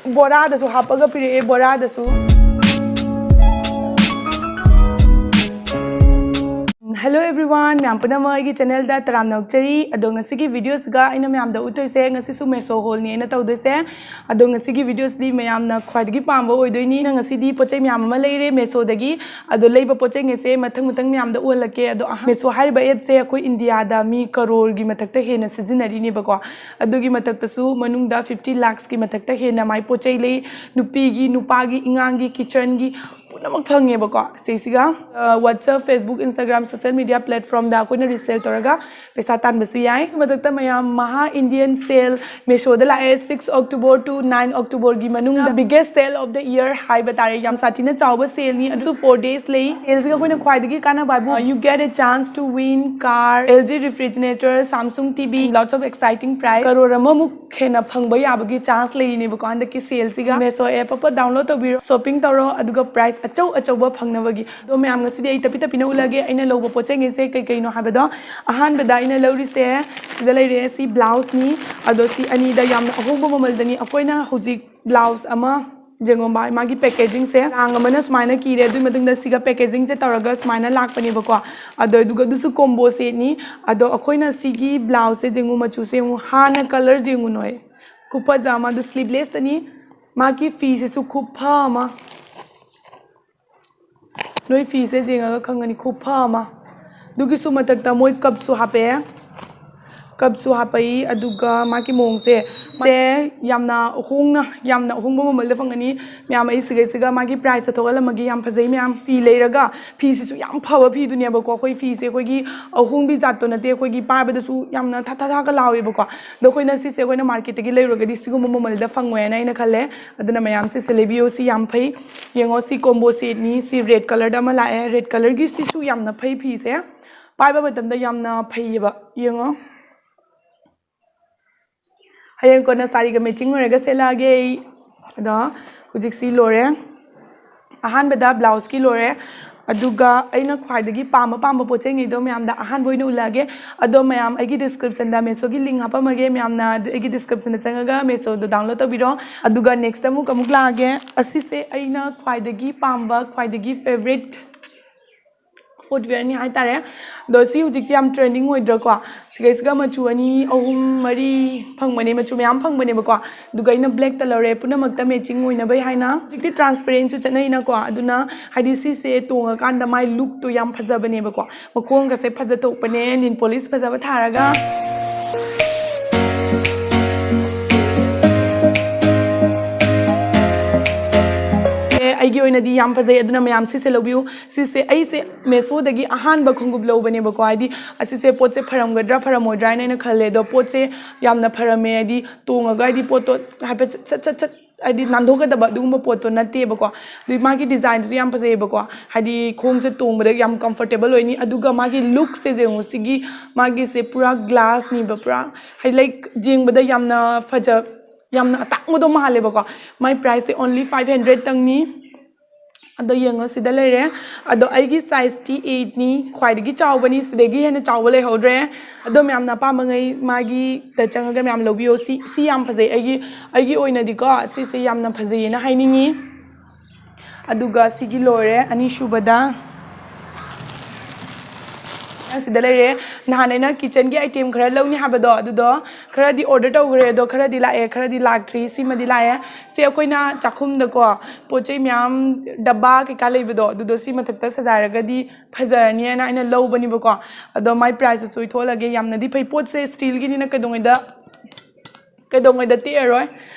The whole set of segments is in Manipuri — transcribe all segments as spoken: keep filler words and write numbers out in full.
ꯕꯣꯔꯥꯗꯁꯨ ꯍꯥꯞꯄꯒ ꯄꯤꯔꯛꯑꯦ, ꯕꯣꯔꯥꯗꯁꯨ꯫ Hello everyone, ꯃꯌꯥꯝ ꯄꯨꯝꯅꯃꯛ ꯑꯩꯒꯤ ꯆꯦꯅꯦꯜꯗ ꯇꯔꯥꯝꯅ ꯑꯣꯛꯆꯔꯤ꯫ ꯑꯗꯣ ꯉꯁꯤꯒꯤ ꯚꯤꯗꯤꯑꯣꯁꯤꯒ ꯑꯩꯅ ꯃꯌꯥꯝꯗ ꯎꯠꯇꯣꯏꯁꯦ, ꯉꯁꯤꯁꯨ ꯃꯦꯁꯣ ꯍꯣꯜꯅꯤ ꯑꯩꯅ ꯇꯧꯗꯣꯏꯁꯦ꯫ ꯑꯗꯣ ꯉꯁꯤꯒꯤ ꯚꯤꯗꯤꯑꯣꯁꯤꯗꯤ ꯃꯌꯥꯝꯅ ꯈ꯭ꯋꯥꯏꯗꯒꯤ ꯄꯥꯝꯕ ꯑꯣꯏꯗꯣꯏꯅꯤ꯫ ꯉꯁꯤꯗꯤ ꯄꯣꯠ ꯆꯩ ꯃꯌꯥꯝ ꯑꯃ ꯂꯩꯔꯦ ꯃꯦꯁꯣꯗꯒꯤ꯫ ꯑꯗꯣ ꯂꯩꯕ ꯄꯣꯠ ꯆꯩꯉꯩꯁꯦ ꯃꯊꯪ ꯃꯊꯪ ꯃꯌꯥꯝꯗ ꯎꯍꯜꯂꯛꯀꯦ꯫ ꯑꯗꯣ ꯑꯍꯥꯟ-, ꯃꯦꯁꯣ ꯍꯥꯏꯔꯤꯕ ꯑꯦꯞꯁꯦ ꯑꯩꯈꯣꯏ ꯏꯟꯗꯤꯌꯥꯗ ꯃꯤ ꯀꯔꯣꯔꯒꯤ ꯃꯊꯛꯇ ꯍꯦꯟꯅ ꯁꯤꯖꯤꯟꯅꯔꯤꯅꯦꯕꯀꯣ꯫ ꯑꯗꯨꯒꯤ ꯃꯊꯛꯇꯁꯨ ꯃꯅꯨꯡꯗ fifty lakhsꯀꯤ ꯃꯊꯛꯇ ꯍꯦꯟꯅ ꯃꯥꯏ ꯄꯣꯠ ꯆꯩ ꯂꯩ꯫ ꯅꯨꯄꯤꯒꯤ, ꯅꯨꯄꯥꯒꯤ, ꯏꯉꯥꯡꯒꯤ, ꯀꯤꯠꯆꯟꯒꯤ ꯄꯨꯝꯅꯃꯛ ꯐꯪꯉꯦꯕꯀꯣ꯫ ꯁꯤꯁꯤꯒ, ꯑ, WhatsApp, Facebook, Instagram, social media platformꯗ ꯑꯩꯈꯣꯏꯅ ꯔꯤꯁꯦꯜ ꯇꯧꯔꯒ ꯄꯩꯁꯥ ꯇꯥꯟꯕꯁꯨ ꯌꯥꯏ꯫ ꯃꯊꯛꯇ ꯃꯌꯥꯝ ꯃꯍꯥ ꯏꯟꯗꯤꯌꯥꯟ ꯁꯦꯜ ꯃꯦꯁꯣꯗ ꯂꯥꯛꯑꯦ, six October to nine Octoberꯒꯤ ꯃꯅꯨꯡꯗ꯫ Biggest sale of the year ꯍꯥꯏꯕ ꯇꯥꯔꯦ꯫ ꯌꯥꯝ ꯁꯥꯊꯤꯅ ꯆꯥꯎꯕ ꯁꯦꯜꯅꯤ꯫ ꯑꯗꯨꯁꯨ four days ꯂꯩ꯫ ꯁꯦꯜꯁꯤꯒ ꯑꯩꯈꯣꯏꯅ ꯈ꯭ꯋꯥꯏꯗꯒꯤ ꯀꯥꯟꯅꯕ ꯍꯥꯏꯕꯨ, you get a chance to win car, L G refrigerator, Samsung T V, lots of exciting prize꯫ Crore ꯑꯃꯃꯨꯛ ꯍꯦꯟꯅ ꯐꯪꯕ ꯌꯥꯕꯒꯤ ꯆꯥꯟꯁ ꯂꯩꯔꯤꯅꯦꯕꯀꯣ ꯍꯟꯗꯛꯀꯤ ꯁꯦꯜꯁꯤꯒ꯫ ꯃꯦꯁꯣ ꯑꯦꯞ ꯑꯄ ꯗꯥꯎꯟꯂꯣꯗ ꯇꯧꯕꯤꯔꯣ, ꯁꯣꯞꯄꯤꯡ ꯇꯧꯔꯣ, ꯑꯗꯨꯒ ꯄ꯭ꯔꯥꯏꯁ ꯑꯆꯧ ꯑꯆꯧꯕ ꯐꯪꯅꯕꯒꯤ꯫ ꯑꯗꯣ ꯃꯌꯥꯝ, ꯉꯁꯤꯗꯤ ꯑꯩ ꯇꯞꯄꯤ ꯇꯞꯄꯤꯅ ꯎꯠꯂꯒꯦ ꯑꯩꯅ ꯂꯧꯕ ꯄꯣꯠ ꯆꯩꯉꯩꯁꯦ ꯀꯩ ꯀꯩꯅꯣ ꯍꯥꯏꯕꯗꯣ꯫ ꯑꯍꯥꯟꯕꯗ ꯑꯩꯅ ꯂꯧꯔꯤꯁꯦ ꯁꯤꯗ ꯂꯩꯔꯦ, ꯁꯤ ꯕ꯭ꯂꯥꯎꯁꯅꯤ꯫ ꯑꯗꯣ ꯁꯤ ꯑꯅꯤꯗ ꯌꯥꯝꯅ ꯑꯍꯣꯡꯕ ꯃꯃꯜꯗꯅꯤ꯫ ꯑꯩꯈꯣꯏꯅ ꯍꯧꯖꯤꯛ ꯕ꯭ꯂꯥꯎꯁ ꯑꯃ ꯌꯦꯡꯉꯣ ꯃꯥ-, ꯃꯥꯒꯤ ꯄꯦꯀꯦꯖꯤꯡꯁꯦ꯫ ꯂꯥꯡ ꯑꯃꯅ ꯁꯨꯃꯥꯏꯅ ꯀꯤꯔꯦ, ꯑꯗꯨꯒꯤ ꯃꯇꯨꯡꯗ ꯁꯤꯒ ꯄꯦꯀꯦꯖꯤꯡꯁꯦ ꯇꯧꯔꯒ ꯁꯨꯃꯥꯏꯅ ꯂꯥꯛꯄꯅꯦꯕꯀꯣ꯫ ꯑꯗꯣ ꯑꯗꯨꯒ ꯑꯗꯨꯁꯨ ꯀꯣꯝꯕꯣ ꯁꯦꯠꯅꯤ꯫ ꯑꯗꯣ ꯑꯩꯈꯣꯏꯅ ꯁꯤꯒꯤ ꯕ꯭ꯂꯥꯎꯁꯁꯦ ꯌꯦꯡꯉꯨ, ꯃꯆꯨꯁꯦ ꯌꯦꯡꯉꯨ, ꯍꯥꯟꯅ ꯀꯂꯔ ꯌꯦꯡꯉꯨ ꯅꯣꯏ, ꯈꯨꯐꯖ ꯑꯃ꯫ ꯑꯗꯨ ꯁ꯭ꯂꯤꯞꯂꯦꯁꯇꯅꯤ꯫ ꯃꯥꯒꯤ ꯐꯤꯁꯤꯁꯨ ꯈꯨꯐ ꯑꯃ, ꯅꯣꯏ ꯐꯤꯁꯦ ꯌꯦꯡꯉꯒ ꯈꯪꯒꯅꯤ, ꯈꯨꯐ ꯑꯃ꯫ ꯑꯗꯨꯒꯤꯁꯨ ꯃꯊꯛꯇ ꯃꯣꯏ ꯀꯞꯁꯨ ꯍꯥꯞꯄꯛꯑꯦ, ꯀꯞꯁꯨ ꯍꯥꯞꯄꯛꯏ꯫ ꯑꯗꯨꯒ ꯃꯥꯒꯤ ꯃꯑꯣꯡꯁꯦ, ꯁꯦ ꯌꯥꯝꯅ ꯍꯣꯡꯅ, ꯌꯥꯝꯅ ꯑꯍꯣꯡꯕ ꯃꯃꯜꯗ ꯐꯪꯒꯅꯤ꯫ ꯃꯌꯥꯝ, ꯑꯩ ꯁꯤꯒꯩꯁꯤꯒ ꯃꯥꯒꯤ ꯄ꯭ꯔꯥꯏꯁꯇ ꯊꯣꯛꯍꯜꯂꯝꯃꯒꯦ꯫ ꯌꯥꯝ ꯐꯖꯩ ꯃꯌꯥꯝ꯫ ꯐꯤ ꯂꯩꯔꯒ, ꯐꯤꯁꯤꯁꯨ ꯌꯥꯝ ꯐꯕ ꯐꯤꯗꯨꯅꯦꯕꯀꯣ꯫ ꯑꯩꯈꯣꯏ ꯐꯤꯁꯦ ꯑꯩꯈꯣꯏꯒꯤ ꯑꯍꯣꯡꯕꯤ ꯖꯥꯠꯇꯣ ꯅꯠꯇꯦ, ꯑꯩꯈꯣꯏꯒꯤ ꯄꯥꯏꯕꯗꯁꯨ ꯌꯥꯝꯅ ꯊꯥ ꯊꯥ ꯊꯥꯒ ꯂꯥꯎꯋꯦꯕꯀꯣ꯫ ꯑꯗꯣ ꯑꯩꯈꯣꯏꯅ ꯁꯤꯁꯦ ꯑꯩꯈꯣꯏꯅ ꯃꯥꯔꯀꯦꯠꯇꯒꯤ ꯂꯩꯔꯨꯔꯒꯗꯤ ꯁꯤꯒꯨꯝꯕ ꯃꯃꯜꯗ ꯐꯪꯉꯣꯏꯅ ꯑꯩꯅ ꯈꯜꯂꯦ꯫ ꯑꯗꯨꯅ ꯃꯌꯥꯝ ꯁꯤꯁꯦ ꯂꯩꯕꯤꯌꯣ, ꯁꯤ ꯌꯥꯝ ꯐꯩ꯫ ꯌꯦꯡꯉꯣ, ꯁꯤ ꯀꯣꯝꯕꯣ ꯁꯦꯠꯅꯤ꯫ ꯁꯤ ꯔꯦꯗ ꯀꯂꯔꯗ ꯑꯃ ꯂꯥꯛꯑꯦ, ꯔꯦꯗ ꯀꯂꯔꯒꯤ ꯁꯤꯁꯨ ꯌꯥꯝꯅ ꯐꯩ ꯐꯤꯁꯦ꯫ ꯄꯥꯏꯕ ꯃꯇꯝꯗ ꯌꯥꯝꯅ ꯐꯩꯌꯦꯕ꯫ ꯌꯦꯡꯉꯣ, ꯍꯌꯦꯡ ꯀꯣꯟꯅ ꯁꯥꯔꯤꯒ ꯃꯦꯆꯤꯡ ꯑꯣꯏꯔꯒ ꯁꯦꯠꯂꯛꯑꯒꯦ ꯑꯩ꯫ ꯑꯗꯣ ꯍꯧꯖꯤꯛꯁꯤ ꯂꯣꯏꯔꯦ, ꯑꯍꯥꯟꯕꯗ ꯕ꯭ꯂꯥꯎꯁꯀꯤ ꯂꯣꯏꯔꯦ꯫ ꯑꯗꯨꯒ ꯑꯩꯅ ꯈ꯭ꯋꯥꯏꯗꯒꯤ ꯄꯥꯝꯕ ꯄꯥꯝꯕ ꯄꯣꯠ ꯆꯩꯉꯩꯗꯣ ꯃꯌꯥꯝꯗ ꯑꯍꯥꯟꯕ ꯑꯣꯏꯅ ꯎꯠꯂꯛꯑꯒꯦ꯫ ꯑꯗꯣ ꯃꯌꯥꯝ, ꯑꯩꯒꯤ ꯗꯤꯁꯀ꯭ꯔꯤꯞꯁꯟꯗ ꯃꯦꯁꯣꯒꯤ ꯂꯤꯡ ꯍꯥꯞꯄꯝꯃꯒꯦ, ꯃꯌꯥꯝꯅ ꯑꯩꯒꯤ ꯗꯤꯁꯀ꯭ꯔꯤꯞꯁꯟꯗ ꯆꯪꯉꯒ ꯃꯦꯁꯣꯗꯣ ꯗꯥꯎꯟꯂꯣꯗ ꯇꯧꯕꯤꯔꯣ꯫ ꯑꯗꯨꯒ ꯅꯦꯛꯁꯇ ꯑꯃꯨꯛ ꯑꯃꯨꯛ ꯂꯥꯛꯑꯒꯦ꯫ ꯑꯁꯤꯁꯦ ꯑꯩꯅ ꯈ꯭ꯋꯥꯏꯗꯒꯤ ꯄꯥꯝꯕ, ꯈ꯭ꯋꯥꯏꯗꯒꯤ ꯐꯦꯕꯔꯤꯠ ꯐꯨꯠꯋꯦꯌꯔꯅꯤ ꯍꯥꯏꯇꯥꯔꯦ꯫ ꯑꯗꯣ ꯁꯤ ꯍꯧꯖꯤꯛꯇꯤ ꯌꯥꯝ ꯇ꯭ꯔꯦꯟꯗꯤꯡ ꯑꯣꯏꯗ꯭ꯔꯥꯀꯣ? ꯁꯤꯈꯩꯁꯤꯒ ꯃꯆꯨ ꯑꯅꯤ, ꯑꯍꯨꯝ, ꯃꯔꯤ ꯐꯪꯕꯅꯦ, ꯃꯆꯨ ꯃꯌꯥꯝ ꯐꯪꯕꯅꯦꯕꯀꯣ꯫ ꯑꯗꯨꯒ ꯑꯩꯅ ꯕ꯭ꯂꯦꯛꯇ ꯂꯧꯔꯦ, ꯄꯨꯝꯅꯃꯛꯇ ꯃꯦꯆꯤꯡ ꯑꯣꯏꯅꯕꯩ ꯍꯥꯏꯅ꯫ ꯍꯧꯖꯤꯛꯇꯤ ꯇ꯭ꯔꯥꯟꯁꯄꯦꯔꯦꯟꯁꯨ ꯆꯠꯅꯩꯅꯀꯣ, ꯑꯗꯨꯅ ꯍꯥꯏꯗꯤ ꯁꯤꯁꯦ ꯇꯣꯡꯉꯀꯥꯟꯗ ꯃꯥꯏ ꯂꯨꯛꯇꯣ ꯌꯥꯝ ꯐꯖꯕꯅꯦꯕꯀꯣ꯫ ꯃꯈꯣꯡꯒꯁꯦ ꯐꯖꯊꯣꯛꯄꯅꯦ, ꯅꯤꯜ ꯄꯣꯂꯤꯁ ꯐꯖꯕ ꯊꯥꯔꯒ꯫ ꯑꯦ, ꯑꯩꯒꯤ ꯑꯣꯏꯅꯗꯤ ꯌꯥꯝ ꯐꯖꯩ, ꯑꯗꯨꯅ ꯃꯌꯥꯝ ꯁꯤꯁꯦ ꯂꯧꯕꯤꯌꯨ꯫ ꯁꯤꯁꯦ ꯑꯩꯁꯦ ꯃꯦꯁꯣꯗꯒꯤ ꯑꯍꯥꯟꯕ ꯈꯣꯡꯎꯞ ꯂꯧꯕꯅꯦꯕꯀꯣ, ꯍꯥꯏꯗꯤ ꯑꯁꯤꯁꯦ ꯄꯣꯠꯁꯦ ꯐꯔꯝꯒꯗ꯭ꯔꯥ ꯐꯔꯝꯃꯣꯏꯗ꯭ꯔꯥ ꯍꯥꯏꯅ ꯑꯩꯅ ꯈꯜꯂꯦ꯫ ꯑꯗꯣ ꯄꯣꯠꯁꯦ ꯌꯥꯝꯅ ꯐꯔꯝꯃꯦ, ꯍꯥꯏꯗꯤ ꯇꯣꯡꯉꯒ ꯍꯥꯏꯗꯤ ꯄꯣꯠꯇꯣ ꯍꯥꯏꯐꯦꯠ ꯁꯠ ꯁꯠ ꯁꯠ ꯍꯥꯏꯗꯤ ꯅꯥꯟꯊꯣꯛꯀꯗꯕ ꯑꯗꯨꯒꯨꯝꯕ ꯄꯣꯠꯇꯣ ꯅꯠꯇꯦꯕꯀꯣ꯫ ꯑꯗꯨ ꯃꯥꯒꯤ ꯗꯤꯖꯥꯏꯟꯗꯨꯁꯨ ꯌꯥꯝ ꯐꯖꯩꯌꯦꯕꯀꯣ, ꯍꯥꯏꯗꯤ ꯈꯣꯡꯁꯦ ꯇꯣꯡꯕꯗ ꯌꯥꯝ ꯀꯝꯐꯣꯔꯇꯦꯕꯜ ꯑꯣꯏꯅꯤ꯫ ꯑꯗꯨꯒ ꯃꯥꯒꯤ ꯂꯨꯛꯁꯦ ꯌꯦꯡꯉꯨ, ꯁꯤꯒꯤ ꯃꯥꯒꯤꯁꯦ ꯄꯨꯔꯥ ꯒ꯭ꯂꯥꯁꯅꯤꯕ, ꯄꯨꯔꯥ ꯍꯥꯏꯗꯤ ꯂꯥꯏꯛ ꯌꯦꯡꯕꯗ ꯌꯥꯝꯅ ꯐꯖ ꯌꯥꯝꯅ ꯑꯇꯥꯡꯕꯗꯣ ꯃꯥꯜꯂꯦꯕꯀꯣ꯫ ꯃꯥꯏ ꯄ꯭ꯔꯥꯏꯁꯁꯦ ꯑꯣꯟꯂꯤ ꯐꯥꯏꯚ ꯍꯟꯗ꯭ꯔꯦꯗꯇꯪꯅꯤ꯫ ꯑꯗꯣ ꯌꯦꯡꯉꯣ, ꯁꯤꯗ ꯂꯩꯔꯦ꯫ ꯑꯗꯣ ꯑꯩꯒꯤ ꯁꯥꯏꯖꯇꯤ ꯑꯩꯠꯅꯤ, ꯈ꯭ꯋꯥꯏꯗꯒꯤ ꯆꯥꯎꯕꯅꯤ, ꯁꯤꯗꯒꯤ ꯍꯦꯟꯅ ꯆꯥꯎꯕ ꯂꯩꯍꯧꯗ꯭ꯔꯦ꯫ ꯑꯗꯣ ꯃꯌꯥꯝꯅ ꯑꯄꯥꯝꯕꯉꯩ ꯃꯥꯒꯤꯗ ꯆꯪꯉꯒ ꯃꯌꯥꯝ ꯂꯧꯕꯤꯌꯣ꯫ ꯁꯤ ꯁꯤ ꯌꯥꯝ ꯐꯖꯩ, ꯑꯩꯒꯤ ꯑꯩꯒꯤ ꯑꯣꯏꯅꯗꯤꯀꯣ ꯁꯤꯁꯦ ꯌꯥꯝꯅ ꯐꯖꯩꯌꯦꯅ ꯍꯥꯏꯅꯤꯡꯉꯤ꯫ ꯑꯗꯨꯒ ꯁꯤꯒꯤ ꯂꯣꯏꯔꯦ, ꯑꯅꯤꯁꯨꯕꯗ꯫ ꯁꯤꯗ ꯂꯩꯔꯦ꯫ ꯅꯍꯥꯟ ꯑꯩꯅ ꯀꯤꯠꯆꯟꯒꯤ ꯑꯥꯏꯇꯦꯝ ꯈꯔ ꯂꯧꯅꯤ ꯍꯥꯏꯕꯗꯣ, ꯑꯗꯨꯗꯣ ꯈꯔꯗꯤ ꯑꯣꯔꯗꯔ ꯇꯧꯈ꯭ꯔꯦ, ꯑꯗꯣ ꯈꯔꯗꯤ ꯂꯥꯛꯑꯦ, ꯈꯔꯗꯤ ꯂꯥꯛꯇ꯭ꯔꯤ꯫ ꯁꯤꯃꯗꯤ ꯂꯥꯛꯑꯦ꯫ ꯁꯤ ꯑꯩꯈꯣꯏꯅ ꯆꯥꯛꯈꯨꯝꯗꯀꯣ ꯄꯣꯠ ꯆꯩ ꯃꯌꯥꯝ, ꯗꯕꯥ ꯀꯩꯀꯥ ꯂꯩꯕꯗꯣ, ꯑꯗꯨꯗꯣ ꯁꯤ ꯃꯊꯛꯇ ꯁꯥꯖꯔꯒꯗꯤ ꯐꯖꯔꯅꯤ ꯍꯥꯏꯅ ꯑꯩꯅ ꯂꯧꯕꯅꯦꯕꯀꯣ꯫ ꯑꯗꯣ ꯃꯥꯏ ꯄ꯭ꯔꯥꯏꯁꯇꯨꯁꯨ ꯏꯊꯣꯛꯍꯜꯂꯒꯦ꯫ ꯌꯥꯝꯅꯗꯤ ꯐꯩ, ꯄꯣꯠꯁꯦ ꯁ꯭ꯇꯤꯜꯒꯤꯅꯤꯅ ꯀꯩꯗꯧꯉꯩꯗ ꯀꯩꯗꯧꯉꯩꯗ ꯇꯦꯛꯑꯔꯣꯏ꯫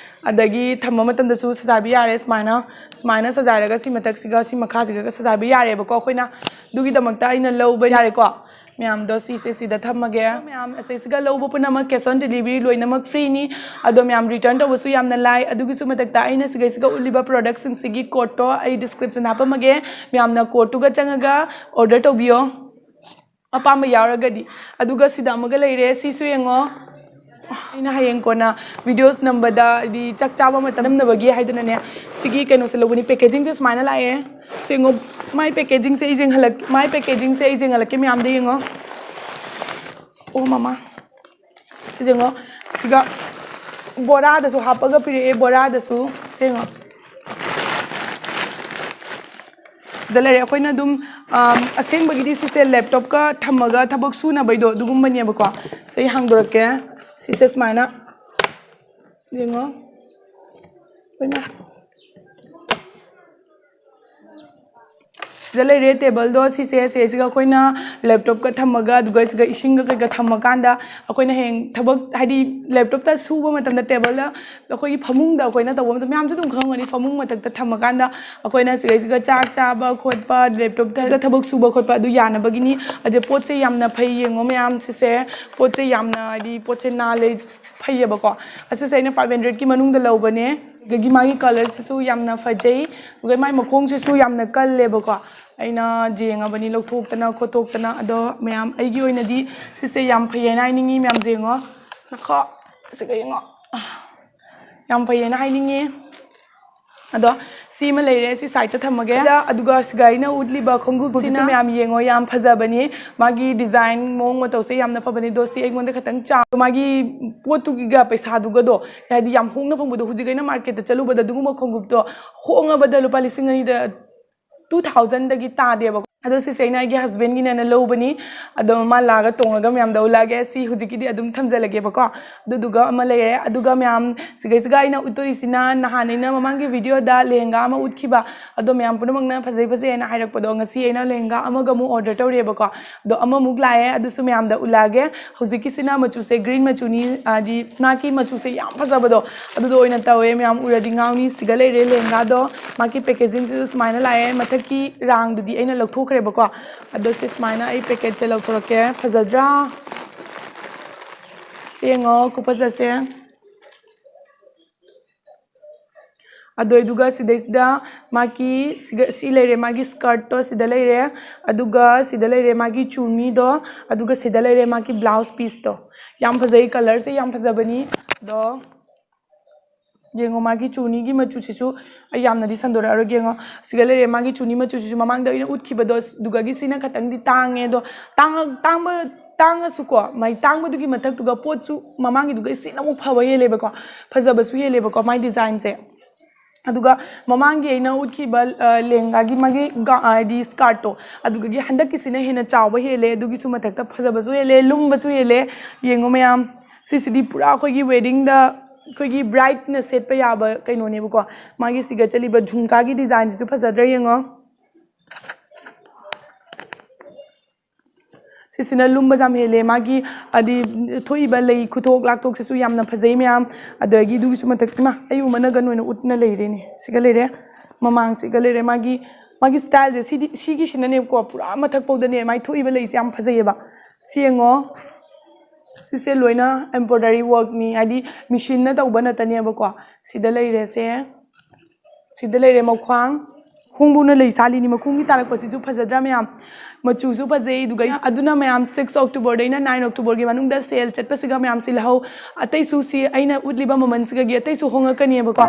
ꯑꯗꯒꯤ ꯊꯝꯕ ꯃꯇꯝꯗꯁꯨ ꯁꯖꯥꯏꯕ ꯌꯥꯔꯦ꯫ ꯁꯨꯃꯥꯏꯅ ꯁꯨꯃꯥꯏꯅ ꯁꯖꯥꯏꯔꯒ ꯁꯤ ꯃꯊꯛꯁꯤꯒ ꯁꯤ ꯃꯈꯥꯁꯤꯒ ꯁꯖꯥꯏꯕ ꯌꯥꯔꯦꯕꯀꯣ ꯑꯩꯈꯣꯏꯅ꯫ ꯑꯗꯨꯒꯤꯗꯃꯛꯇ ꯑꯩꯅ ꯂꯧꯕ ꯌꯥꯔꯦꯀꯣ꯫ ꯃꯌꯥꯝꯗꯣ ꯁꯤꯁꯦ ꯁꯤꯗ ꯊꯝꯃꯒꯦ꯫ ꯃꯌꯥꯝ ꯑꯁꯤꯁꯤꯒ ꯂꯧꯕ ꯄꯨꯝꯅꯃꯛ cash on delivery ꯂꯣꯏꯅꯃꯛ free ꯅꯤ꯫ ꯑꯗꯣ ꯃꯌꯥꯝ return ꯇꯧꯕꯁꯨ ꯌꯥꯝꯅ ꯂꯥꯏ꯫ ꯑꯗꯨꯒꯤꯁꯨ ꯃꯊꯛꯇ ꯑꯩꯅ ꯁꯤꯒꯩꯁꯤꯒ ꯎꯠꯂꯤꯕ product ꯁꯤꯡꯁꯤꯒꯤ code ꯇꯣ ꯑꯩ description ꯍꯥꯞꯄꯝꯃꯒꯦ꯫ ꯃꯌꯥꯝꯅ code ꯇꯨꯒ ꯆꯪꯉꯒ order ꯇꯧꯕꯤꯌꯣ, ꯑꯄꯥꯝꯕ ꯌꯥꯎꯔꯒꯗꯤ꯫ ꯑꯗꯨꯒ ꯁꯤꯗ ꯑꯃꯒ ꯂꯩꯔꯦ, ꯁꯤꯁꯨ ꯌꯦꯡꯉꯣ꯫ ꯑꯩꯅ ꯍꯌꯦꯡ ꯀꯣꯟꯅ videos ꯅꯝꯕꯗ, ꯍꯥꯏꯗꯤ ꯆꯥꯛ ꯆꯥꯕ ꯃꯇꯝ ꯅꯝꯅꯕꯒꯤ ꯍꯥꯏꯗꯨꯅꯅꯦ, ꯁꯤꯒꯤ ꯀꯩꯅꯣꯁꯦ ꯂꯧꯕꯅꯤ꯫ Packagingꯁꯦ ꯁꯨꯃꯥꯏꯅ ꯂꯥꯛꯑꯦ꯫ ꯁꯦꯡꯉꯣ, ꯃꯥꯏ packagingꯁꯦ ꯑꯩ ꯌꯦꯡꯍꯜꯂꯛ-, ꯃꯥꯏ packagingꯁꯦ ꯑꯩ ꯌꯦꯡꯍꯜꯂꯛꯀꯦ, ꯃꯌꯥꯝꯗ ꯌꯦꯡꯉꯣ꯫ ꯑꯣ ꯃꯃꯥ, ꯁꯤ ꯌꯦꯡꯉꯣ, ꯁꯤꯒ ꯕꯣꯔꯥꯗꯁꯨ ꯍꯥꯞꯄꯒ ꯄꯤꯔꯛꯑꯦ, ꯕꯣꯔꯥꯗꯁꯨ꯫ ꯁꯦꯡꯉꯣ, ꯁꯤꯗ ꯂꯩꯔꯦ꯫ ꯑꯩꯈꯣꯏꯅ ꯑꯗꯨꯝ, ꯑꯝ, ꯑꯁꯦꯡꯕꯒꯤꯗꯤ ꯁꯤꯁꯦ laptopꯀ ꯊꯝꯃꯒ ꯊꯕꯛ ꯁꯨꯅꯕꯩꯗꯣ ꯑꯗꯨꯒꯨꯝꯕꯅꯦꯕꯀꯣ꯫ ꯁꯤ ꯑꯩ ꯍꯥꯡꯗꯣꯔꯛꯀꯦ꯫ ꯁꯤꯁꯦ ꯁꯨꯃꯥꯏꯅ ꯌꯦꯡꯉꯣ꯫ ꯑꯩꯈꯣꯏꯅ ꯁꯤꯗ ꯂꯩꯔꯦ tableꯗꯣ꯫ ꯁꯤꯁꯦ, ꯁꯤꯁꯤꯒ ꯑꯩꯈꯣꯏꯅ laptopꯀ ꯊꯝꯃꯒ, ꯑꯗꯨꯒ ꯁꯤꯒ ꯏꯁꯤꯡꯒ ꯀꯩꯀꯥ ꯊꯝꯃꯀꯥꯟꯗ, ꯑꯩꯈꯣꯏꯅ ꯍꯌꯦꯡ ꯊꯕꯛ, ꯍꯥꯏꯗꯤ laptopꯇ ꯁꯨꯕ ꯃꯇꯝꯗ tableꯗ ꯑꯩꯈꯣꯏꯒꯤ ꯐꯃꯨꯡꯗ ꯑꯩꯈꯣꯏꯅ ꯇꯧꯕ ꯃꯇꯝꯗ, ꯃꯌꯥꯝꯁꯨ ꯑꯗꯨꯝ ꯈꯪꯉꯝꯒꯅꯤ, ꯐꯃꯨꯡ ꯃꯊꯛꯇ ꯊꯝꯃꯀꯥꯟꯗ ꯑꯩꯈꯣꯏꯅ ꯁꯤꯗꯩꯁꯤꯒ ꯆꯥꯛ ꯆꯥꯕ ꯈꯣꯠꯄ, laptopꯇ ꯊꯕꯛ ꯁꯨꯕ ꯈꯣꯠꯄ ꯑꯗꯨ ꯌꯥꯅꯕꯒꯤꯅꯤ꯫ ꯑꯗꯨ ꯄꯣꯠꯁꯦ ꯌꯥꯝꯅ ꯐꯩ, ꯌꯦꯡꯉꯣ ꯃꯌꯥꯝ, ꯁꯤꯁꯦ ꯄꯣꯠꯁꯦ ꯌꯥꯝꯅ, ꯍꯥꯏꯗꯤ ꯄꯣꯠꯁꯦ ꯅꯥꯜꯂꯦ, ꯐꯩꯌꯦꯕꯀꯣ꯫ ꯑꯁꯤꯁꯦ ꯑꯩꯅ five hundredꯀꯤ ꯃꯅꯨꯡꯗ ꯂꯧꯕꯅꯦ꯫ ꯑꯗꯒꯤ ꯃꯥꯒꯤ colourꯁꯤꯁꯨ ꯌꯥꯝꯅ ꯐꯖꯩ, ꯑꯗꯨꯒ ꯃꯥꯒꯤ ꯃꯈꯣꯡꯁꯤꯁꯨ ꯌꯥꯝꯅ ꯀꯜꯂꯦꯕꯀꯣ꯫ ꯑꯩꯅ ꯌꯦꯡꯉꯕꯅꯤ ꯂꯧꯊꯣꯛꯇꯅ ꯈꯣꯠꯇꯣꯛꯇꯅ꯫ ꯑꯗꯣ ꯃꯌꯥꯝ, ꯑꯩꯒꯤ ꯑꯣꯏꯅꯗꯤ ꯁꯤꯁꯦ ꯌꯥꯝ ꯐꯩꯌꯦꯅ ꯍꯥꯏꯅꯤꯡꯉꯤ꯫ ꯃꯌꯥꯝꯁꯦ ꯌꯦꯡꯉꯣ, ꯉꯥꯏꯈꯣ, ꯁꯤꯒ ꯌꯦꯡꯉꯣ, ꯌꯥꯝ ꯐꯩꯌꯦꯅ ꯍꯥꯏꯅꯤꯡꯉꯤ꯫ ꯑꯗꯣ ꯁꯤꯃ ꯂꯩꯔꯦ, ꯁꯤ sideꯇ ꯊꯝꯃꯒꯦ꯫ ꯑꯗ-, ꯑꯗꯨꯒ ꯁꯤꯒ ꯑꯩꯅ ꯎꯠꯂꯤꯕ ꯈꯣꯡꯎꯞꯁꯤꯁꯨ ꯃꯌꯥꯝ ꯌꯦꯡꯉꯣ, ꯌꯥꯝ ꯐꯖꯕꯅꯤ꯫ ꯃꯥꯒꯤ design ꯃꯑꯣꯡ ꯃꯇꯧꯁꯦ ꯌꯥꯝꯅ ꯐꯕꯅꯤ꯫ ꯑꯗꯣ ꯁꯤ ꯑꯩꯉꯣꯟꯗ ꯈꯤꯇꯪ ꯆꯥꯎ-, ꯃꯥꯒꯤ ꯄꯣꯠꯇꯨꯒꯤꯒ ꯄꯩꯁꯥꯗꯨꯒꯗꯣ, ꯍꯥꯏꯗꯤ ꯌꯥꯝ ꯍꯣꯡꯅ ꯐꯪꯕꯗꯣ꯫ ꯍꯧꯖꯤꯛ ꯑꯩꯅ marketꯇ ꯆꯠꯂꯨꯕꯗ ꯑꯗꯨꯒꯨꯝꯕ ꯈꯣꯡꯎꯞꯇꯣ ꯍꯣꯡꯉꯕꯗ ꯂꯨꯄꯥ ꯂꯤꯁꯤꯡ ꯑꯅꯤꯗ, two thousandꯗꯒꯤ ꯇꯥꯗꯦꯕꯀꯣ꯫ ꯑꯗꯣ ꯁꯤꯁꯦ ꯑꯩꯅ ꯑꯩꯒꯤ husbandꯒꯤꯅꯦꯅ ꯂꯧꯕꯅꯤ꯫ ꯑꯗꯣ ꯃꯥ ꯂꯥꯛꯑꯒ ꯇꯣꯡꯉꯒ ꯃꯌꯥꯝꯗ ꯎꯠꯂꯛꯑꯒꯦ꯫ ꯁꯤ ꯍꯧꯖꯤꯛꯀꯤꯗꯤ ꯑꯗꯨꯝ ꯊꯝꯖꯜꯂꯒꯦꯕꯀꯣ꯫ ꯑꯗꯨꯗꯨꯒ ꯑꯃ ꯂꯩꯔꯦ꯫ ꯑꯗꯨꯒ ꯃꯌꯥꯝ, ꯁꯤꯒꯩꯁꯤꯒ ꯑꯩꯅ ꯎꯠꯇꯣꯔꯤꯁꯤꯅ, ꯅꯍꯥꯟ ꯑꯩꯅ ꯃꯃꯥꯡꯒꯤ videoꯗ ꯂꯦꯍꯦꯡꯒꯥ ꯑꯃ ꯎꯠꯈꯤꯕ, ꯑꯗꯣ ꯃꯌꯥꯝ ꯄꯨꯝꯅꯃꯛꯅ ꯐꯖꯩ ꯐꯖꯩ ꯍꯥꯏꯅ ꯍꯥꯏꯔꯛꯄꯗꯣ, ꯉꯁꯤ ꯑꯩꯅ ꯂꯦꯍꯦꯡꯒꯥ ꯑꯃꯒ ꯑꯃꯨꯛ order ꯇꯧꯔꯦꯕꯀꯣ꯫ ꯑꯗꯣ ꯑꯃꯃꯨꯛ ꯂꯥꯛꯑꯦ, ꯑꯗꯨꯁꯨ ꯃꯌꯥꯝꯗ ꯎꯠꯂꯛꯑꯒꯦ꯫ ꯍꯧꯖꯤꯛꯀꯤꯁꯤꯅ ꯃꯆꯨꯁꯦ green ꯃꯆꯨꯅꯤ, ꯍꯥꯏꯗꯤ ꯃꯥꯒꯤ ꯃꯆꯨꯁꯦ ꯌꯥꯝ ꯐꯖꯕꯗꯣ, ꯑꯗꯨꯗꯣ ꯑꯣꯏꯅ ꯇꯧꯋꯦ꯫ ꯃꯌꯥꯝ ꯎꯔꯗꯤ ꯉꯥꯎꯅꯤ꯫ ꯁꯤꯒ ꯂꯩꯔꯦ ꯂꯦꯍꯦꯡꯒꯥꯗꯣ꯫ ꯃꯥꯒꯤ packagingꯁꯤꯁꯨ ꯁꯨꯃꯥꯏꯅ ꯂꯥꯛꯑꯦ꯫ ꯃꯊꯛꯀꯤ ꯔꯥꯡꯗꯨꯗꯤ ꯑꯩꯅ ꯂꯧꯊꯣꯛꯈ꯭ꯔꯦꯕꯀꯣ꯫ ꯑꯗꯣ ꯁꯤ ꯁꯨꯃꯥꯏꯅ ꯑꯩ packetꯁꯦ ꯂꯧꯊꯣꯔꯛꯀꯦ꯫ ꯐꯖꯗ꯭ꯔꯥ? ꯁꯤ ꯌꯦꯡꯉꯣ, ꯈꯨꯐꯖꯁꯦ꯫ ꯑꯗꯣ ꯑꯗꯨꯒ ꯁꯤꯗꯩꯁꯤꯗ ꯃꯥꯒꯤ ꯁꯤꯒ ꯁꯤ ꯂꯩꯔꯦ, ꯃꯥꯒꯤ ꯁ꯭ꯀꯔꯠꯇꯣ ꯁꯤꯗ ꯂꯩꯔꯦ, ꯑꯗꯨꯒ ꯁꯤꯗ ꯂꯩꯔꯦ ꯃꯥꯒꯤ ꯆꯨꯅꯤꯗꯣ, ꯑꯗꯨꯒ ꯁꯤꯗ ꯂꯩꯔꯦ ꯃꯥꯒꯤ ꯕ꯭ꯂꯥꯎꯁ ꯄꯤꯁꯇꯣ꯫ ꯌꯥꯝ ꯐꯖꯩ, ꯀꯂꯔꯁꯦ ꯌꯥꯝ ꯐꯖꯕꯅꯤ꯫ ꯑꯗꯣ ꯌꯦꯡꯉꯣ, ꯃꯥꯒꯤ ꯆꯨꯅꯤꯒꯤ ꯃꯆꯨꯁꯤꯁꯨ ꯑꯩ ꯌꯥꯝꯅꯗꯤ ꯁꯟꯗꯣꯔꯛꯑꯔꯣꯏꯒꯦ꯫ ꯌꯦꯡꯉꯣ, ꯁꯤꯒ ꯂꯩꯔꯦ ꯃꯥꯒꯤ ꯆꯨꯅꯤ ꯃꯆꯨꯁꯤꯁꯨ, ꯃꯃꯥꯡꯗ ꯑꯩꯅ ꯎꯠꯈꯤꯕꯗꯣ, ꯑꯗꯨꯒꯒꯤ ꯁꯤꯅ ꯈꯇꯪꯗꯤ ꯇꯥꯡꯉꯦ꯫ ꯑꯗꯣ ꯇꯥꯡꯉ-, ꯇꯥꯡꯕ, ꯇꯥꯡꯉꯁꯨꯀꯣ, ꯃꯥꯏ ꯇꯥꯡꯕꯗꯨꯒꯤ ꯃꯊꯛꯇꯨꯒ ꯄꯣꯠꯁꯨ ꯃꯃꯥꯡꯒꯤꯗꯨꯒ ꯁꯤꯅ ꯑꯃꯨꯛ ꯐꯕ ꯍꯦꯜꯂꯦꯕꯀꯣ, ꯐꯖꯕꯁꯨ ꯍꯦꯜꯂꯦꯕꯀꯣ ꯃꯥꯏ ꯗꯤꯖꯥꯏꯟꯁꯦ꯫ ꯑꯗꯨꯒ ꯃꯃꯥꯡꯒꯤ ꯑꯩꯅ ꯎꯠꯈꯤꯕ, ꯑ, ꯂꯦꯍꯪꯒꯥꯒꯤ ꯃꯥꯒꯤ ꯒ-, ꯍꯥꯏꯗꯤ ꯁ꯭ꯀꯥꯔꯠꯇꯣ, ꯑꯗꯨꯗꯒꯤ ꯍꯟꯗꯛꯀꯤꯁꯤꯅ ꯍꯦꯟꯅ ꯆꯥꯎꯕ ꯍꯦꯜꯂꯦ, ꯑꯗꯨꯒꯤꯁꯨ ꯃꯊꯛꯇ ꯐꯖꯕꯁꯨ ꯍꯦꯜꯂꯦ, ꯂꯨꯝꯕꯁꯨ ꯍꯦꯜꯂꯦ꯫ ꯌꯦꯡꯉꯣ ꯃꯌꯥꯝ, ꯁꯤꯁꯤꯗꯤ ꯄꯨꯔꯥ ꯑꯩꯈꯣꯏꯒꯤ ꯋꯦꯗꯤꯡꯗ ꯑꯩꯈꯣꯏꯒꯤ ꯕ꯭ꯔꯥꯏꯠꯅ ꯁꯦꯠꯄ ꯌꯥꯕ ꯀꯩꯅꯣꯅꯦꯕꯀꯣ꯫ ꯃꯥꯒꯤ ꯁꯤꯒ ꯆꯠꯂꯤꯕ ꯖꯨꯝꯀꯥꯒꯤ ꯗꯤꯖꯥꯏꯟꯁꯤꯁꯨ ꯐꯖꯗ꯭ꯔꯥ ꯌꯦꯡꯉꯣ꯫ ꯁꯤꯁꯤꯅ ꯂꯨꯝꯕ ꯌꯥꯝ ꯍꯦꯜꯂꯦ꯫ ꯃꯥꯒꯤ ꯍꯥꯏꯗꯤ ꯊꯣꯛꯏꯕ ꯂꯩ ꯈꯨꯊꯣꯛ ꯂꯥꯛꯊꯣꯛꯁꯤꯁꯨ ꯌꯥꯝꯅ ꯐꯖꯩ ꯃꯌꯥꯝ꯫ ꯑꯗꯒꯤ ꯑꯗꯨꯒꯤꯁꯨ ꯃꯊꯛ, ꯏꯃꯥ, ꯑꯩꯕꯨ ꯃꯅꯒꯟ ꯑꯣꯏꯅ ꯎꯠꯅ ꯂꯩꯔꯦꯅꯦ꯫ ꯁꯤꯒ ꯂꯩꯔꯦ, ꯃꯃꯥꯡꯁꯤꯒ ꯂꯩꯔꯦ꯫ ꯃꯥꯒꯤ, ꯃꯥꯒꯤ ꯁ꯭ꯇꯥꯏꯜꯁꯦ ꯁꯤꯗꯤ, ꯁꯤꯒꯤꯁꯤꯅꯅꯦꯕꯀꯣ, ꯄꯨꯔꯥ ꯃꯊꯛ ꯐꯥꯎꯗꯅꯦ ꯃꯥꯏ ꯊꯣꯛꯏꯕ ꯂꯩꯁꯦ ꯌꯥꯝ ꯐꯖꯩꯌꯦꯕ꯫ ꯁꯤ ꯌꯦꯡꯉꯣ, ꯁꯤꯁꯦ ꯂꯣꯏꯅ ꯑꯦꯝꯕ꯭ꯔꯣꯏꯗꯔꯤ ꯋꯥꯔꯛꯅꯤ, ꯍꯥꯏꯗꯤ ꯃꯦꯆꯤꯟꯅ ꯇꯧꯕ ꯅꯠꯇꯅꯦꯕꯀꯣ꯫ ꯁꯤꯗ ꯂꯩꯔꯦꯁꯦ, ꯁꯤꯗ ꯂꯩꯔꯦ ꯃꯈ꯭ꯋꯥꯡ꯫ ꯈꯣꯡꯕꯨꯅ ꯂꯩ ꯁꯥꯠꯂꯤꯅꯤ, ꯃꯈꯣꯡꯒꯤ ꯇꯥꯔꯛꯄꯁꯤꯁꯨ ꯐꯖꯗ꯭ꯔꯥ ꯃꯌꯥꯝ? ꯃꯆꯨꯁꯨ ꯐꯖꯩ꯫ ꯑꯗꯨꯒ ꯑꯗꯨꯅ ꯃꯌꯥꯝ, six Octoberꯗꯩꯅ nine Octoberꯒꯤ ꯃꯅꯨꯡꯗ ꯁꯦꯜ ꯆꯠꯄꯁꯤꯒ ꯃꯌꯥꯝ ꯁꯤꯜꯍꯧ꯫ ꯑꯇꯩꯁꯨ ꯁꯤ ꯑꯩꯅ ꯎꯠꯂꯤꯕ ꯃꯃꯜꯁꯤꯒꯒꯤ ꯑꯇꯩꯁꯨ ꯍꯣꯡꯉꯛꯀꯅꯤꯕꯀꯣ꯫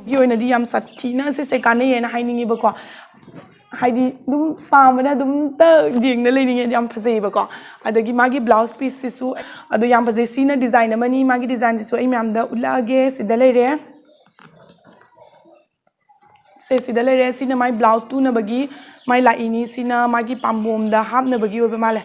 ꯒꯤ ꯑꯣꯏꯅꯗꯤ ꯌꯥꯝ ꯁꯥꯊꯤꯅ ꯁꯤꯁꯦ ꯀꯥꯟꯅꯩꯌꯦꯅ ꯍꯥꯏꯅꯤꯡꯉꯤꯕꯀꯣ꯫ ꯍꯥꯏꯗꯤ ꯑꯗꯨꯝ ꯄꯥꯝꯕꯅ ꯑꯗꯨꯝ ꯇ ꯌꯦꯡꯅ ꯂꯩꯅꯤꯡꯉꯦ, ꯌꯥꯝ ꯐꯖꯩꯌꯦꯕꯀꯣ꯫ ꯑꯗꯒꯤ ꯃꯥꯒꯤ ꯕ꯭ꯂꯥꯎꯁ ꯄꯤꯁꯁꯤꯁꯨ ꯑꯗꯣ ꯌꯥꯝ ꯐꯖꯩ꯫ ꯁꯤꯅ ꯗꯤꯖꯥꯏꯟ ꯑꯃꯅꯤ, ꯃꯥꯒꯤ ꯗꯤꯖꯥꯏꯟꯁꯤꯁꯨ ꯑꯩ ꯃꯌꯥꯝꯗ ꯎꯠꯂꯛꯑꯒꯦ꯫ ꯁꯤꯗ ꯂꯩꯔꯦ, ꯁꯦ ꯁꯤꯗ ꯂꯩꯔꯦ꯫ ꯁꯤꯅ ꯃꯥꯏ ꯕ꯭ꯂꯥꯎꯁ ꯇꯨꯅꯕꯒꯤ ꯃꯥꯏ ꯂꯥꯛꯏꯅꯤ꯫ ꯁꯤꯅ ꯃꯥꯒꯤ ꯄꯥꯝꯕꯣꯝꯗ ꯍꯥꯞꯅꯕꯒꯤ ꯑꯣꯏꯕ ꯃꯥꯜꯂꯦ꯫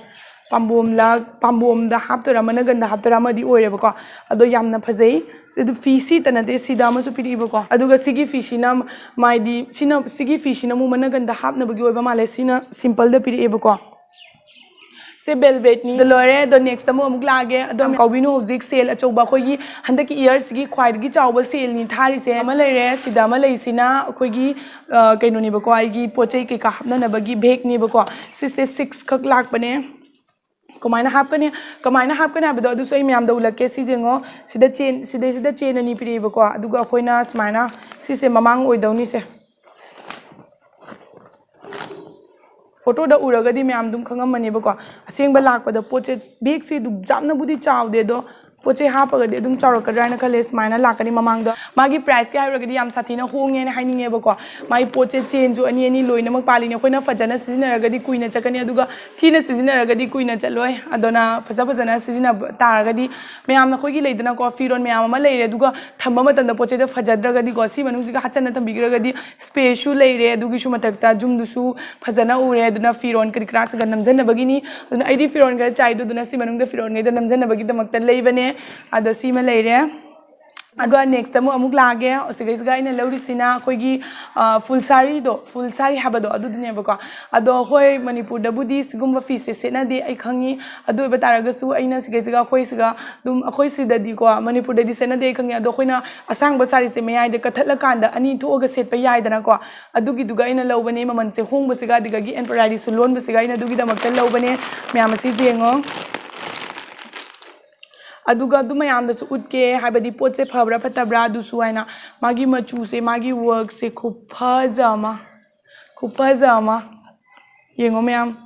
ꯄꯥꯝꯕꯣꯝꯂ, ꯄꯥꯝꯕꯣꯝꯗ ꯍꯥꯞꯇꯣꯏꯔꯥ ꯃꯅꯒꯟꯗ ꯍꯥꯞꯇꯣꯏꯔꯥ ꯑꯃꯗꯤ ꯑꯣꯏꯔꯦꯕꯀꯣ꯫ ꯑꯗꯣ ꯌꯥꯝꯅ ꯐꯖꯩ꯫ ꯁꯤ ꯑꯗꯨ ꯐꯤ ꯁꯤꯇ ꯅꯠꯇꯦ, ꯁꯤꯗ ꯑꯃꯁꯨ ꯄꯤꯔꯛꯏꯕꯀꯣ꯫ ꯑꯗꯨꯒ ꯁꯤꯒꯤ ꯐꯤꯁꯤꯅ ꯃꯥꯏꯗꯤ, ꯁꯤꯅ, ꯁꯤꯒꯤ ꯐꯤꯁꯤꯅ ꯑꯃꯨꯛ ꯃꯅꯒꯟꯗ ꯍꯥꯞꯅꯕꯒꯤ ꯑꯣꯏꯕ ꯃꯥꯜꯂꯦ꯫ ꯁꯤꯅ ꯁꯤꯝꯄꯜꯗ ꯄꯤꯔꯛꯑꯦꯕꯀꯣ꯫ ꯁꯦ ꯕꯦꯜꯕꯦꯠꯅꯤ꯫ ꯑꯗꯣ ꯂꯣꯏꯔꯦ꯫ ꯑꯗꯣ ꯅꯦꯛꯁꯇ ꯑꯃꯨꯛ, ꯑꯃꯨꯛ ꯂꯥꯛꯑꯒꯦ꯫ ꯑꯗꯣ ꯌꯥꯝ ꯀꯥꯎꯕꯤꯅꯨ, ꯍꯧꯖꯤꯛ ꯁꯦꯜ ꯑꯆꯧꯕ, ꯑꯩꯈꯣꯏꯒꯤ ꯍꯟꯗꯛꯀꯤ ꯏꯌꯔꯁꯤꯒꯤ ꯈ꯭ꯋꯥꯏꯗꯒꯤ ꯆꯥꯎꯕ ꯁꯦꯜꯅꯤ ꯊꯥꯔꯤꯁꯦ꯫ ꯑꯃ ꯂꯩꯔꯦ, ꯁꯤꯗ ꯑꯃ ꯂꯩꯁꯤꯅ ꯑꯩꯈꯣꯏꯒꯤ, ꯑ, ꯀꯩꯅꯣꯅꯦꯕꯀꯣ, ꯑꯩꯒꯤ ꯄꯣꯠ ꯆꯩ ꯀꯩꯀꯥ ꯍꯥꯞꯅꯅꯕꯒꯤ ꯕꯦꯒꯅꯦꯕꯀꯣ꯫ ꯁꯤꯁꯦ ꯁꯤꯛꯁ ꯈꯛ ꯂꯥꯛꯄꯅꯦ꯫ ꯀꯃꯥꯏꯅ ꯍꯥꯞꯀꯅꯤ? ꯀꯃꯥꯏꯅ ꯍꯥꯞꯀꯅꯤ ꯍꯥꯏꯕꯗꯣ ꯑꯗꯨꯁꯨ ꯑꯩ ꯃꯌꯥꯝꯗ ꯎꯠꯂꯛꯀꯦ꯫ ꯁꯤ ꯌꯦꯡꯉꯣ, ꯁꯤꯗ ꯆꯦꯟ, ꯁꯤꯗꯩꯁꯤꯗ ꯆꯦꯟ ꯑꯅꯤ ꯄꯤꯔꯛꯑꯦꯕꯀꯣ꯫ ꯑꯗꯨꯒ ꯑꯩꯈꯣꯏꯅ ꯁꯨꯃꯥꯏꯅ, ꯁꯤꯁꯦ ꯃꯃꯥꯡ ꯑꯣꯏꯗꯧꯅꯤꯁꯦ꯫ ꯐꯣꯇꯣꯗ ꯎꯔꯒꯗꯤ ꯃꯌꯥꯝ ꯑꯗꯨꯝ ꯈꯪꯉꯝꯃꯅꯦꯕꯀꯣ꯫ ꯑꯁꯦꯡꯕ ꯂꯥꯛꯄꯗ ꯄꯣꯠꯁꯦ, ꯕꯦꯒꯁꯦ ꯑꯗꯨꯝ ꯌꯥꯝꯅꯕꯨꯗꯤ ꯆꯥꯎꯗꯦ, ꯑꯗꯣ ꯄꯣꯠ ꯆꯩ ꯍꯥꯞꯄꯒꯗꯤ ꯑꯗꯨꯝ ꯆꯥꯎꯔꯛꯀꯗ꯭ꯔꯥ ꯍꯥꯏꯅ ꯈꯜꯂꯦ꯫ ꯁꯨꯃꯥꯏꯅ ꯂꯥꯛꯀꯅꯤ꯫ ꯃꯃꯥꯡꯗ ꯃꯥꯒꯤ ꯄ꯭ꯔꯥꯏꯁꯀꯤ ꯍꯥꯏꯔꯨꯔꯒꯗꯤ ꯌꯥꯝ ꯁꯥꯊꯤꯅ ꯍꯣꯡꯉꯦꯅ ꯍꯥꯏꯅꯤꯡꯉꯦꯕꯀꯣ꯫ ꯃꯥꯒꯤ ꯄꯣꯠꯁꯦ ꯆꯦꯟꯁꯨ ꯑꯅꯤ ꯑꯅꯤ ꯂꯣꯏꯅꯃꯛ ꯄꯥꯜꯂꯤꯅꯦ꯫ ꯑꯩꯈꯣꯏꯅ ꯐꯖꯅ ꯁꯤꯖꯤꯟꯅꯔꯒꯗꯤ ꯀꯨꯏꯅ ꯆꯠꯀꯅꯤ, ꯑꯗꯨꯒ ꯊꯤꯅ ꯁꯤꯖꯤꯟꯅꯔꯒꯗꯤ ꯀꯨꯏꯅ ꯆꯠꯂꯣꯏ꯫ ꯑꯗꯨꯅ ꯐꯖ ꯐꯖꯅ ꯁꯤꯖꯤꯟꯅꯕ ꯇꯥꯔꯒꯗꯤ, ꯃꯌꯥꯝꯅ ꯑꯩꯈꯣꯏꯒꯤ ꯂꯩꯗꯅꯀꯣ, ꯐꯤꯔꯣꯟ ꯃꯌꯥꯝ ꯑꯃ ꯂꯩꯔꯦ, ꯑꯗꯨꯒ ꯊꯝꯕ ꯃꯇꯝꯗ ꯄꯣꯠ ꯆꯩꯗꯣ ꯐꯖꯗ꯭ꯔꯒꯗꯤꯀꯣ, ꯁꯤ ꯃꯅꯨꯡꯁꯤꯒ ꯍꯥꯆꯟꯅ ꯊꯝꯕꯤꯈ꯭ꯔꯒꯗꯤ ꯁ꯭ꯄꯦꯁꯁꯨ ꯂꯩꯔꯦ, ꯑꯗꯨꯒꯤꯁꯨ ꯃꯊꯛꯇ ꯌꯨꯝꯗꯨꯁꯨ ꯐꯖꯅ ꯎꯔꯦ꯫ ꯑꯗꯨꯅ ꯐꯤꯔꯣꯟ ꯀꯔꯤ ꯀꯔꯥꯁꯤꯒ ꯅꯝꯖꯟꯅꯕꯒꯤꯅꯤ꯫ ꯑꯗꯨꯅ ꯑꯩꯗꯤ ꯐꯤꯔꯣꯟ ꯈꯔ ꯆꯥꯏꯗꯣ, ꯑꯗꯨꯅ ꯁꯤ ꯃꯅꯨꯡꯗ ꯐꯤꯔꯣꯟꯈꯩꯗ ꯅꯝꯖꯟꯅꯕꯒꯤꯗꯃꯛꯇ ꯂꯩꯕꯅꯦ꯫ ꯑꯗꯣ ꯁꯤꯃ ꯂꯩꯔꯦ꯫ ꯑꯗꯨꯒ ꯅꯦꯛꯁꯇ ꯑꯃꯨꯛ, ꯑꯃꯨꯛ ꯂꯥꯛꯑꯒꯦ꯫ ꯁꯤꯒꯩꯁꯤꯒ ꯑꯩꯅ ꯂꯧꯔꯤꯁꯤꯅ ꯑꯩꯈꯣꯏꯒꯤ, ꯑ, ꯐꯨꯜ ꯁꯥꯔꯤꯗꯣ, ꯐꯨꯜ ꯁꯥꯔꯤ ꯍꯥꯏꯕꯗꯣ ꯑꯗꯨꯗꯨꯅꯦꯕꯀꯣ꯫ ꯑꯗꯣ ꯍꯣꯏ, ꯃꯅꯤꯄꯨꯔꯗꯕꯨꯗꯤ ꯁꯤꯒꯨꯝꯕ ꯐꯤꯁꯦ ꯁꯦꯠꯅꯗꯦ, ꯑꯩ ꯈꯪꯉꯤ꯫ ꯑꯗꯨ ꯑꯣꯏꯕ ꯇꯥꯔꯒꯁꯨ ꯑꯩꯅ ꯁꯤꯒꯩꯁꯤꯒ, ꯑꯩꯈꯣꯏ ꯁꯤꯒ ꯑꯗꯨꯝ, ꯑꯩꯈꯣꯏ ꯁꯤꯗꯗꯤꯀꯣ, ꯃꯅꯤꯄꯨꯔꯗꯗꯤ ꯁꯦꯠꯅꯗꯦ, ꯑꯩ ꯈꯪꯉꯤ꯫ ꯑꯗꯣ ꯑꯩꯈꯣꯏꯅ ꯑꯁꯥꯡꯕ ꯁꯥꯔꯤꯁꯦ ꯃꯌꯥꯏꯗ ꯀꯠꯊꯠꯂꯀꯥꯟꯗ ꯑꯅꯤ ꯊꯣꯛꯑꯒ ꯁꯦꯠꯄ ꯌꯥꯏꯗꯅꯀꯣ꯫ ꯑꯗꯨꯒꯤꯗꯨꯒ ꯑꯩꯅ ꯂꯧꯕꯅꯦ, ꯃꯃꯜꯁꯦ ꯍꯣꯡꯕꯁꯤꯒ, ꯑꯗꯨꯗꯒꯤ embroideryꯁꯨ ꯂꯣꯟꯕꯁꯤꯒ ꯑꯩꯅ ꯑꯗꯨꯒꯤꯗꯃꯛꯇ ꯂꯧꯕꯅꯦ꯫ ꯃꯌꯥꯝ ꯑꯁꯤ ꯌꯦꯡꯉꯣ꯫ ꯑꯗꯨꯒ ꯑꯗꯨ ꯃꯌꯥꯝꯗꯁꯨ ꯎꯠꯀꯦ, ꯍꯥꯏꯕꯗꯤ ꯄꯣꯠꯁꯦ ꯐꯕ꯭ꯔꯥ ꯐꯠꯇꯕ꯭ꯔꯥ ꯑꯗꯨꯁꯨ ꯍꯥꯏꯅ꯫ ꯃꯥꯒꯤ ꯃꯆꯨꯁꯦ, ꯃꯥꯒꯤ workꯁꯦ ꯈꯨꯐꯖ ꯑꯃ, ꯈꯨꯐꯖ ꯑꯃ꯫ ꯌꯦꯡꯉꯣ ꯃꯌꯥꯝ,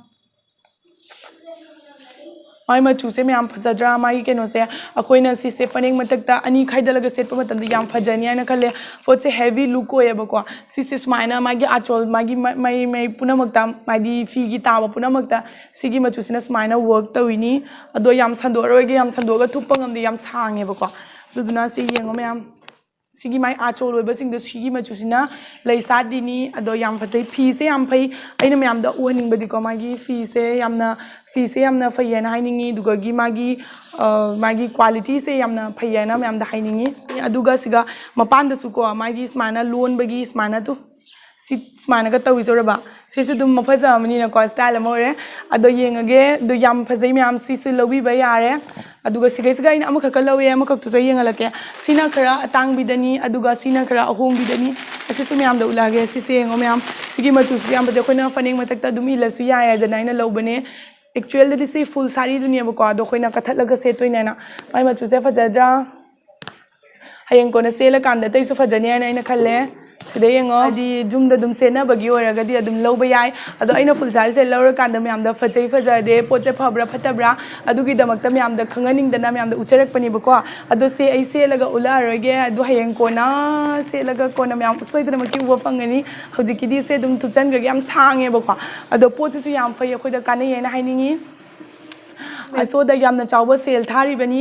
ꯃꯥꯒꯤ ꯃꯆꯨꯁꯦ ꯃꯌꯥꯝ ꯐꯖꯗ꯭ꯔꯥ? ꯃꯥꯒꯤ ꯀꯩꯅꯣꯁꯦ, ꯑꯩꯈꯣꯏꯅ ꯁꯤꯁꯦ ꯐꯅꯦꯛ ꯃꯊꯛꯇ ꯑꯅꯤ ꯈꯥꯏꯗꯠꯂꯒ ꯁꯦꯠꯄ ꯃꯇꯝꯗ ꯌꯥꯝ ꯐꯖꯅꯤ ꯍꯥꯏꯅ ꯈꯜꯂꯦ꯫ ꯄꯣꯠꯁꯦ heavy look ꯑꯣꯏꯌꯦꯕꯀꯣ꯫ ꯁꯤꯁꯦ ꯁꯨꯃꯥꯏꯅ ꯃꯥꯒꯤ ꯑꯥꯆꯣꯜ, ꯃꯥꯒꯤ ꯃ-, ꯃꯩ, ꯃꯩ ꯄꯨꯝꯅꯃꯛꯇ, ꯍꯥꯏꯗꯤ ꯐꯤꯒꯤ ꯇꯥꯕ ꯄꯨꯝꯅꯃꯛꯇ ꯁꯤꯒꯤ ꯃꯆꯨꯁꯤꯅ ꯁꯨꯃꯥꯏꯅ work ꯇꯧꯏꯅꯤ꯫ ꯑꯗꯣ ꯌꯥꯝ ꯁꯟꯗꯣꯛꯑꯔꯣꯏꯒꯦ, ꯌꯥꯝ ꯁꯟꯗꯣꯛꯑꯒ ꯊꯨꯞꯄ ꯉꯝꯗꯦ, ꯌꯥꯝ ꯁꯥꯡꯉꯦꯕꯀꯣ꯫ ꯑꯗꯨꯗꯨꯅ ꯁꯤ ꯌꯦꯡꯉꯣ ꯃꯌꯥꯝ, ꯁꯤꯒꯤ ꯃꯥꯏ ꯑꯥꯆꯣꯜ ꯑꯣꯏꯕꯁꯤꯡꯗꯣ ꯁꯤꯒꯤ ꯃꯆꯨꯁꯤꯅ ꯂꯩ ꯁꯥꯠꯂꯤꯅꯤ꯫ ꯑꯗꯣ ꯌꯥꯝ ꯐꯖꯩ꯫ ꯐꯤꯁꯦ ꯌꯥꯝ ꯐꯩ꯫ ꯑꯩꯅ ꯃꯌꯥꯝꯗ ꯎꯍꯟꯅꯤꯡꯕꯗꯤꯀꯣ, ꯃꯥꯒꯤ ꯐꯤꯁꯦ ꯌꯥꯝꯅ, ꯐꯤꯁꯦ ꯌꯥꯝꯅ ꯐꯩ ꯍꯥꯏꯅ ꯍꯥꯏꯅꯤꯡꯉꯤ꯫ ꯑꯗꯨꯒꯒꯤ ꯃꯥꯒꯤ, ꯑ, ꯃꯥꯒꯤ qualityꯁꯦ ꯌꯥꯝꯅ ꯐꯩ ꯍꯥꯏꯅ ꯃꯌꯥꯝꯗ ꯍꯥꯏꯅꯤꯡꯉꯤ꯫ ꯑꯗꯨꯒ ꯁꯤꯒ ꯃꯄꯥꯟꯗꯁꯨꯀꯣ, ꯃꯥꯒꯤ ꯁꯨꯃꯥꯏꯅ ꯂꯣꯟꯕꯒꯤ ꯁꯨꯃꯥꯏꯅ ꯇꯨ ꯁꯤ ꯁꯨꯃꯥꯏꯅꯒ ꯇꯧꯖꯧꯔꯕ꯫ ꯁꯤꯁꯨ ꯑꯗꯨꯝ ꯃꯐꯖ ꯑꯃꯅꯤꯅꯀꯣ, style ꯑꯃ ꯑꯣꯏꯔꯦ꯫ ꯑꯗꯣ ꯌꯦꯡꯉꯒꯦ꯫ ꯑꯗꯣ ꯌꯥꯝ ꯐꯖꯩ ꯃꯌꯥꯝ, ꯁꯤꯁꯨ ꯂꯧꯕꯤꯕ ꯌꯥꯔꯦ꯫ ꯑꯗꯨꯒ ꯁꯤꯈꯩꯁꯤꯒ ꯑꯩꯅ ꯑꯃꯈꯛꯀ ꯂꯧꯋꯦ, ꯑꯃꯈꯛꯇꯨꯁꯨ ꯌꯦꯡꯍꯜꯂꯛꯀꯦ꯫ ꯁꯤꯅ ꯈꯔ ꯑꯇꯥꯡꯕꯤꯗꯅꯤ, ꯑꯗꯨꯒ ꯁꯤꯅ ꯈꯔ ꯑꯍꯣꯡꯕꯤꯗꯅꯤ꯫ ꯑꯁꯤꯁꯨ ꯃꯌꯥꯝꯗ ꯎꯠꯂꯛꯑꯒꯦ꯫ ꯁꯤꯁꯦ ꯌꯦꯡꯉꯣ ꯃꯌꯥꯝ, ꯁꯤꯒꯤ ꯃꯆꯨꯁꯦ ꯌꯥꯝ ꯐꯖꯩ꯫ ꯑꯩꯈꯣꯏꯅ ꯐꯅꯦꯛ ꯃꯊꯛꯇ ꯑꯗꯨꯝ ꯏꯜꯂꯁꯨ ꯌꯥꯏ ꯍꯥꯏꯗꯅ ꯑꯩꯅ ꯂꯧꯕꯅꯦ꯫ ꯑꯦꯛꯆꯨꯋꯦꯜꯗꯗꯤ ꯁꯤ ꯐꯨꯜ ꯁꯥꯔꯤꯗꯨꯅꯦꯕꯀꯣ, ꯑꯗꯣ ꯑꯩꯈꯣꯏꯅ ꯀꯠꯊꯠꯂꯒ ꯁꯦꯠꯇꯣꯏꯅꯦꯅ꯫ ꯃꯥꯏ ꯃꯆꯨꯁꯦ ꯐꯖꯗ꯭ꯔꯥ? ꯍꯌꯦꯡ ꯀꯣꯟꯅ ꯁꯦꯠꯂꯀꯥꯟꯗ ꯑꯇꯩꯁꯨ ꯐꯖꯅꯤ ꯍꯥꯏꯅ ꯑꯩꯅ ꯈꯜꯂꯦ꯫ ꯁꯤꯗ ꯌꯦꯡꯉꯣ, ꯍꯥꯏꯗꯤ ꯌꯨꯝꯗ ꯑꯗꯨꯝ ꯁꯦꯠꯅꯕꯒꯤ ꯑꯣꯏꯔꯒꯗꯤ ꯑꯗꯨꯝ ꯂꯧꯕ ꯌꯥꯏ꯫ ꯑꯗꯣ ꯑꯩꯅ ꯐꯨꯜ ꯁꯥꯔꯤꯁꯦ ꯂꯧꯔꯀꯥꯟꯗ ꯃꯌꯥꯝꯗ ꯐꯖꯩ ꯐꯖꯗꯦ, ꯄꯣꯠꯁꯦ ꯐꯕ꯭ꯔꯥ ꯐꯠꯇꯕ꯭ꯔꯥ, ꯑꯗꯨꯒꯤꯗꯃꯛꯇ ꯃꯌꯥꯝꯗ ꯈꯪꯍꯟꯅꯤꯡꯗꯅ ꯃꯌꯥꯝꯗ ꯎꯠꯆꯔꯛꯄꯅꯦꯕꯀꯣ꯫ ꯑꯗꯣ ꯁꯤ ꯑꯩ ꯁꯦꯠꯂꯒ ꯎꯠꯂꯛꯑꯔꯣꯏꯒꯦ, ꯑꯗꯣ ꯍꯌꯦꯡ ꯀꯣꯟꯅ ꯁꯦꯠꯂꯒ ꯀꯣꯟꯅ ꯃꯌꯥꯝ ꯁꯣꯏꯗꯅꯃꯛꯀꯤ ꯎꯕ ꯐꯪꯒꯅꯤ꯫ ꯍꯧꯖꯤꯛꯀꯤꯗꯤ ꯁꯦ ꯑꯗꯨꯝ ꯊꯨꯞꯆꯟꯈ꯭ꯔꯒꯦ, ꯌꯥꯝ ꯁꯥꯡꯉꯦꯕꯀꯣ꯫ ꯑꯗꯣ ꯄꯣꯠꯁꯤꯁꯨ ꯌꯥꯝ ꯐꯩ, ꯑꯩꯈꯣꯏꯗ ꯀꯥꯟꯅꯩ ꯍꯥꯏꯅ ꯍꯥꯏꯅꯤꯡꯉꯤ꯫ ꯃꯤꯁꯣꯗ ꯌꯥꯝꯅ ꯆꯥꯎꯕ ꯁꯦꯜ ꯊꯥꯔꯤꯕꯅꯤ꯫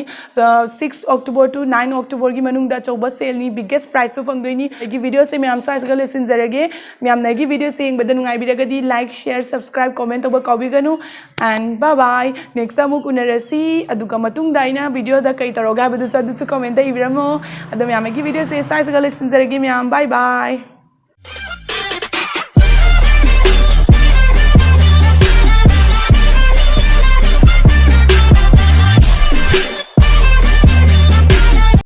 ꯁꯤꯛꯁ ꯑꯣꯛꯇꯣꯕꯔ ꯇꯨ ꯅꯥꯏꯟ ꯑꯣꯛꯇꯣꯕꯔꯒꯤ ꯃꯅꯨꯡꯗ ꯑꯆꯧꯕ ꯁꯦꯜꯅꯤ, ꯕꯤꯒꯦꯁ ꯄ꯭ꯔꯥꯏꯖꯁꯨ ꯐꯪꯗꯣꯏꯅꯤ꯫ ꯑꯩꯒꯤ ꯚꯤꯗꯤꯑꯣꯁꯦ ꯃꯌꯥꯝ ꯁ꯭ꯋꯥꯏꯁꯤꯒ ꯂꯣꯏꯁꯤꯟꯖꯔꯒꯦ꯫ ꯃꯌꯥꯝꯅ ꯑꯩꯒꯤ ꯚꯤꯗꯤꯑꯣꯁꯦ ꯌꯦꯡꯕꯗ ꯅꯨꯡꯉꯥꯏꯕꯤꯔꯒꯗꯤ ꯂꯥꯏꯛ, ꯁꯤꯌꯔ, ꯁꯕꯁꯀ꯭ꯔꯥꯏꯕ, ꯀꯣꯃꯦꯟ ꯇꯧꯕ ꯀꯥꯎꯕꯤꯒꯅꯨ꯫ ꯑꯦꯟ ꯕꯥꯏ ꯕꯥꯏ, ꯅꯦꯛꯁꯇ ꯑꯃꯨꯛ ꯎꯅꯔꯁꯤ꯫ ꯑꯗꯨꯒ ꯃꯇꯨꯡꯗ ꯑꯩꯅ ꯚꯤꯗꯤꯑꯣꯗ ꯀꯩ ꯇꯧꯔꯛꯑꯣꯒꯦ ꯍꯥꯏꯕꯗꯨꯁꯨ ꯑꯗꯨꯁꯨ ꯀꯣꯃꯦꯟꯇ ꯏꯕꯤꯔꯝꯃꯣ꯫ ꯑꯗꯣ ꯃꯌꯥꯝ ꯑꯩꯒꯤ ꯚꯤꯗꯤꯑꯣꯁꯦ ꯁ꯭ꯋꯥꯏꯁꯤꯒ ꯂꯣꯏꯁꯤꯟꯖꯔꯒꯦ ꯃꯌꯥꯝ, ꯕꯥꯏ ꯕꯥꯏ꯫